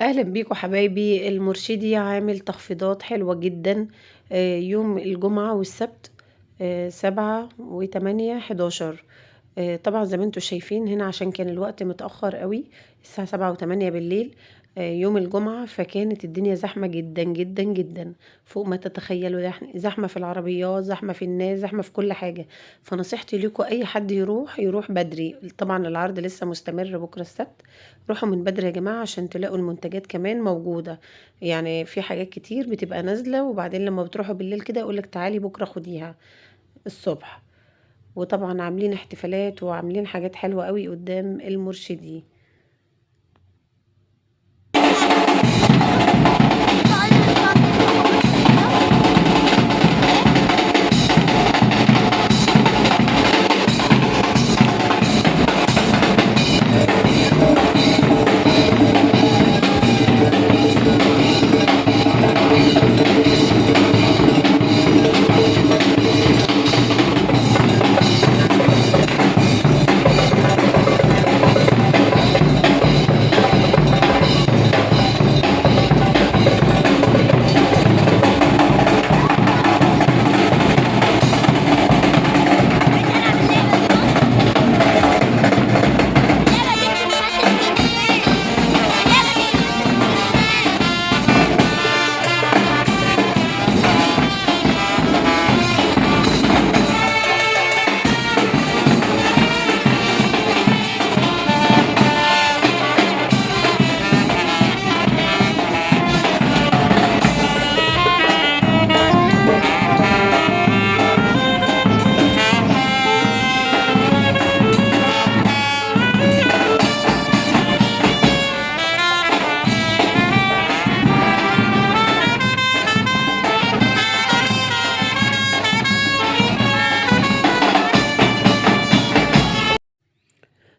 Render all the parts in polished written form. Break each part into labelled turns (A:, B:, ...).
A: اهلا بيكم حبايبي. المرشدي عامل تخفيضات حلوة جدا، يوم الجمعة والسبت، 7 و8 11. طبعا زي ما انتم شايفين هنا، عشان كان الوقت متأخر قوي الساعة 7 و8 بالليل، يوم الجمعة، فكانت الدنيا زحمة جدا جدا جدا فوق ما تتخيلوا، زحمة في العربيات، زحمة في الناس، زحمة في كل حاجة. فنصيحتي لكم اي حد يروح، يروح بدري. طبعا العرض لسه مستمر بكرة السبت، روحوا من بدري يا جماعة عشان تلاقوا المنتجات كمان موجودة. في حاجات كتير بتبقى نازلة، وبعدين لما بتروحوا بالليل كده يقولك تعالي بكرة خديها الصبح. وطبعا عاملين احتفالات وعاملين حاجات حلوة قوي قدام المرشدي.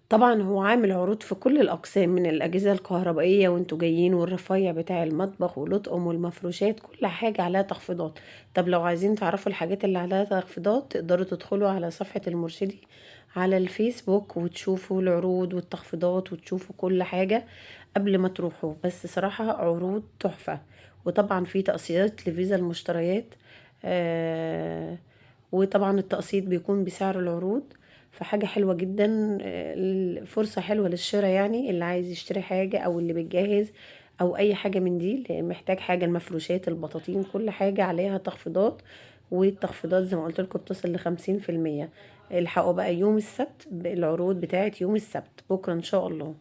A: طبعا هو عامل عروض في كل الأقسام، من الأجهزة الكهربائية وانتوا جايين، والرفايع بتاع المطبخ والأطقم والمفروشات، كل حاجة عليها تخفيضات. طب لو عايزين تعرفوا الحاجات اللي عليها تخفيضات، تقدروا تدخلوا على صفحة المرشدي على الفيسبوك وتشوفوا العروض والتخفيضات وتشوفوا كل حاجة قبل ما تروحوا. بس صراحة عروض تحفة. وطبعا في تقسيطات لفيزا المشتريات، وطبعا التقسيط بيكون بسعر العروض، فحاجة حلوة جدا، فرصة حلوة للشراء. اللي عايز يشتري حاجة او اللي بتجهز او اي حاجة من دي، اللي محتاج حاجة، المفروشات، البطاطين، كل حاجة عليها تخفيضات. والتخفيضات زي ما قلت لكم بتصل لخمسين في المية. الحقوا بقى يوم السبت بالعروض بتاعت يوم السبت بكرة ان شاء الله.